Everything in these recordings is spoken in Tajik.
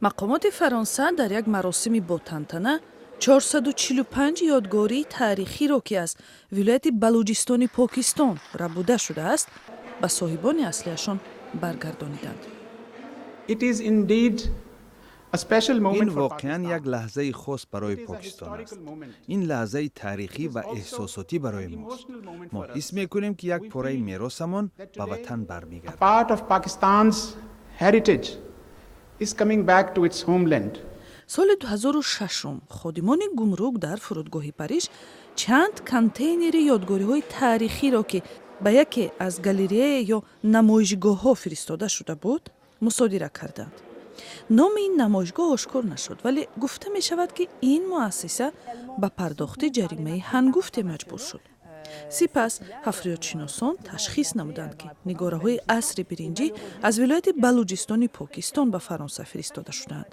Мақомоти Фаронса дар як маросими ботантана 445 ёдгории таърихиро, ки аз вилояти Балуҷистони Покистон рабуда шудааст, ба соҳибони аслиашон баргардониданд. Ин воқеан як лаҳзаи хос барои Покистон аст. Ин лаҳзаи таърихӣ ва эҳсосотӣ барои мост. Мо ҳис мекунем, ки як пораи меросамон ба ватан бармегардад. Part of Pakistan's heritage is coming back to its homeland. Соли 2006 ходимони гумрук дар фурудгоҳи Париж чанд контейнери ёдгориҳои таърихиро, ки ба яке аз галерея ё намоишгоҳҳо фиристода шуда буд, мусодира карданд. Номи ин намоишгоҳ ошкор нашуд, вале гуфта мешавад, ки ин муассиса ба пардохти ҷаримаи ҳангуфте маҷбур шуд. Сипас ҳафриётшиносон ташхис намуданд, ки нигораҳои асри биринҷӣ аз вилояти Балуҷистони Покистон ба Фаронса фиристода шудаанд.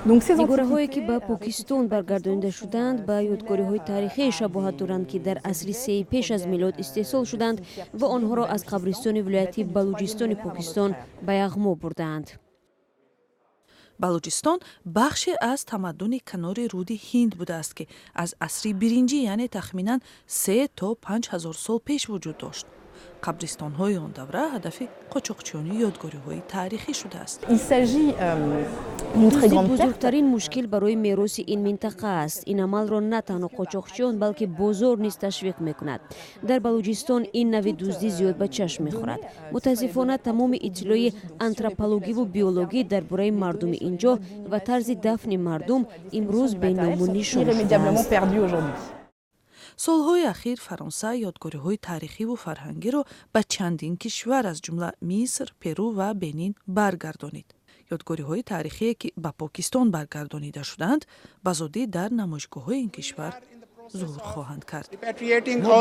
Нигораҳое, ки ба Покистон баргардонида шуданд, ба ёдгориҳои таърихӣ шабоҳат доранд, ки дар асри сеи пеш аз милод истеҳсол шуданд ва онҳоро аз қабристони вилояти Балуҷистони Покистон ба яғмо бурдаанд. Балуҷистон бахше аз тамаддуни канори руди Ҳинд будааст, ки аз асри биринҷӣ, яъне тахминан 3 то 5 ҳазор сол пеш вуҷуд дошт. Қабристонҳои он давра ҳадафи қочоқчиёни ёдгориҳои таърихӣ шудааст. Дуздӣ бузургтарин мушкил барои мероси ин минтақа аст. Ин амалро на танҳо қочоқчиён, балки бозор низ ташвиқ мекунад. Дар Балуҷистон ин нави дуздӣ зиёд ба чашм мехӯрад. Мутаассифона, тамоми иттилои антропологиву биологӣ дар бораи мардуми ин ҷо ва тарзи дафни мардум имрӯз беному нишон шудааст. Солҳои ахир Фаронса ёдгориҳои таърихиву фарҳангиро ба чандин кишвар, аз ҷумла Миср, Перу ва Бенин баргардонид. Ёдгориҳои таърихие, ки ба Покистон баргардонида шуданд, ба зудӣ дар намоишгоҳҳои ин кишвар зуҳур хоҳанд кард. Мо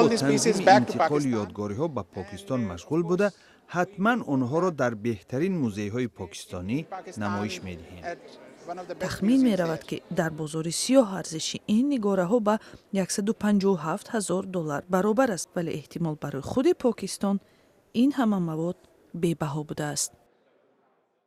бо танзими интиқоли ёдгориҳо ба Покистон машғул буда, ҳатман онҳоро дар беҳтарин музейҳои покистонӣ намоиш медиҳем. Тахмин меравад, ки дар бозори сиёҳ арзиши ин нигораҳо ба 157 ҳазор доллар баробар аст, вале эҳтимол барои худи Покистон ин ҳама мавод бебаҳо будааст.